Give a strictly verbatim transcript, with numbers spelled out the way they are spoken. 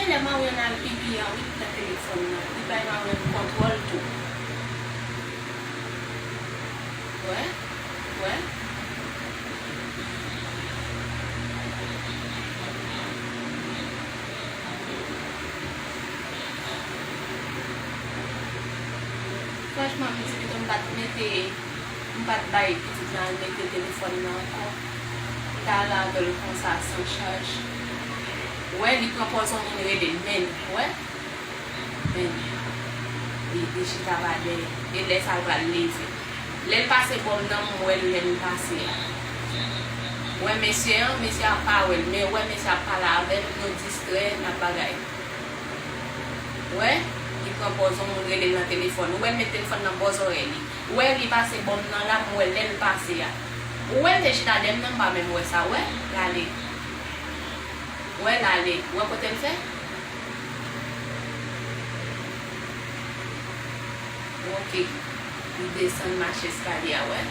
Lè Marianne al pipi an, wi, nan telefòn nan. Li bay Marianne kontwòl tou. Wè? Wè? Franchman, m di pito m pa t mete, m pa t bay pitit la al mete telefòn nan ankò. M ta al avè l konsa, san chaj. Wè, li pran pòz yon moun rele l, men, wè. Men, li, li chita pa dèyè. E lè sa l pral leve. Lè l pase bò m nan, m wè l lè l pase a. Wè mesye an, mesye a pa wè l, men wè mesye ap pale avè l, nou distrè, n ap bagay. Wè, li pran pòz yon moun rele l nan telefòn. Ou wè l met telefòn nan bò zòrèy li. Ou wè li pase bò m nan la, m wè lè l pase a. Ou wè l te chita dèyè m nan, m pa menm wè sa, wè, l ale. Wè l ale. Ou wè kote l fè? Ok. Li desann mache eskalye a, wè.